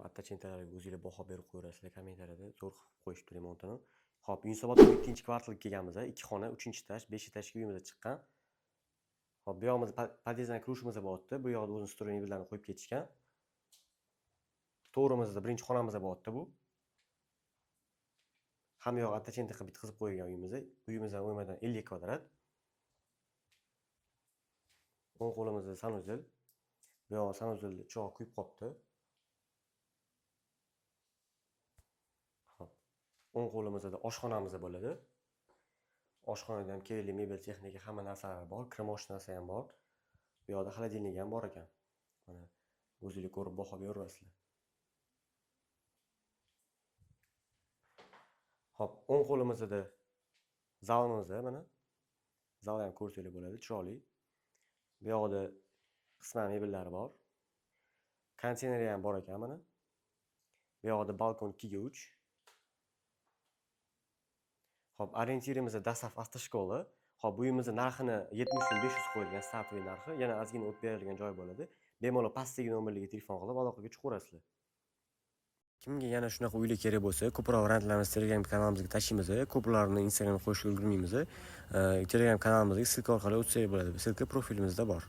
Отточение larga o'zinglar baho berib qo'yaverasizlar kommentariyada. Zo'r qilib qo'yishibdi remontini. Xo'p, Yunusobod 17-kvartalga kelganmiz. Ikki xona, 3-этаж, 5 этаж ga uyimiz chiqqan. Xo'p, bu yog'imiz podyezddan kirishimiz bo'lyapti. Bu yoqda o'zini встроенный mebellarni qo'yib ketishgan. To'g'rimizda birinchi xonamiz bo'lyapti bu. Hamma yoq отточение qilib bitkazib qo'yilgan uyimiz. Uyimiz ham o'ymadan 50 kvadrat. O'ng qo'limizda санузел. Bu yoq санузел da chirog'i kuyib qolibdi. Xo'p. O'ng qo'limizda oshxonamiz bo'ladi. Oshxonada ham kerakli mebel, texnika, hamma narsalari bor. Kir moshinasi ham bor. Bu yoqda холодильник ham bor ekan. Mana, o'zinglar ko'rib baho beraverasizlar. Xo'p, o'ng qo'limizda zalimiz, mana. Zal ham ko'rsanglar bo'ladi, chiroyli. Bu yoqda qisman mebellari bor. Konditsioneri ham bor ekan, mana. Bu yoqda balkon 2 ga 3. Xo'p, ориентир imiz DOSAAF автошкола. Xo'p, bu uyimizni narxini 70 500 qo'yilgan, стартовый narxi. Yana ozgina o'tib berilgan joy bo'ladi. Bemalol pastdagi nomerlarga telefon qilib aloqaga chiqaverasizlar. Kimga yana shunaqa uylar kerak bo'lsa, ko'proq variantlarimiz Telegram kanalimizga tashlaymiz. Ko'plarini Instagramga qo'yishga ulgurmaymiz. Telegram kanalimizga ссылка orqali o'tsak bo'ladi. Ссылка profilimizda bor.